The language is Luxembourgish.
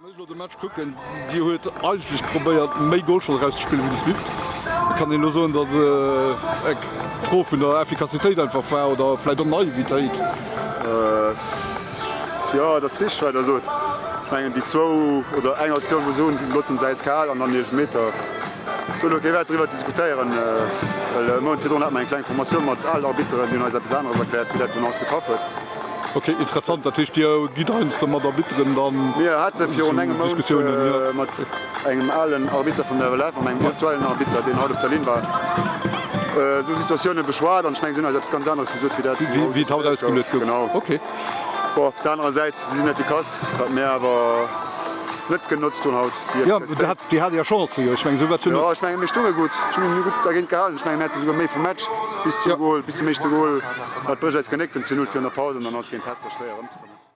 Wann ech elo de Match kucken, Dir huet eigentlech probéiert méi Golschoss erauszespillen wéi de Swift. Et kann een elo soen, datt et eng Fro vun der Effikassitéit einfach war oder vläicht och Naivitéit. Jo, et ass richteg wat Der sot. Ech mengen déi zwou oder eng Aktioun wou se hunn, loosse se äiskal an dann déi Eelefmeter. Do elo kee Wäert driwwer ze diskutéieren, well e Mount virdrun hate mer eng kleng Formatioun mat alen Arbitteren, déi hunn eis eppes aneres erkläert, wéi dat vun haut gepaff huet. Ok, interessant. Dat heescht, Dir gitt heiansdo mat Arbitteren dann Mir hate virun engem Mount mat engem alen Arbitter vum der FLF an engem aktuellen Arbitter, deen haut op der Linn war, esou Situatioune beschwat an ech mengen, si hunn eis eppes ganz aneres gesot, wéi dat wéi et haut ausgeluecht gouf. Genau. Ok. Bon, op der anerer Säit, si sinn effikass, wat mir awer net genotzt hunn haut, déi Effikassitéit. Déi hate jo Chancen, jo. Ech mengen, esou war et jo net. Jo, ech mengen, mir stounge gutt. Ech mengen, mir hu gutt dergéint gehalen. Ech mengen, mir hate souguer méi vum Match bis zum Gol, bis zum éischte Gol. Dat brécht eis Genéck, den 2, 0 virun der Paus an dann ass géint Hesper schwéier erëmzekommen.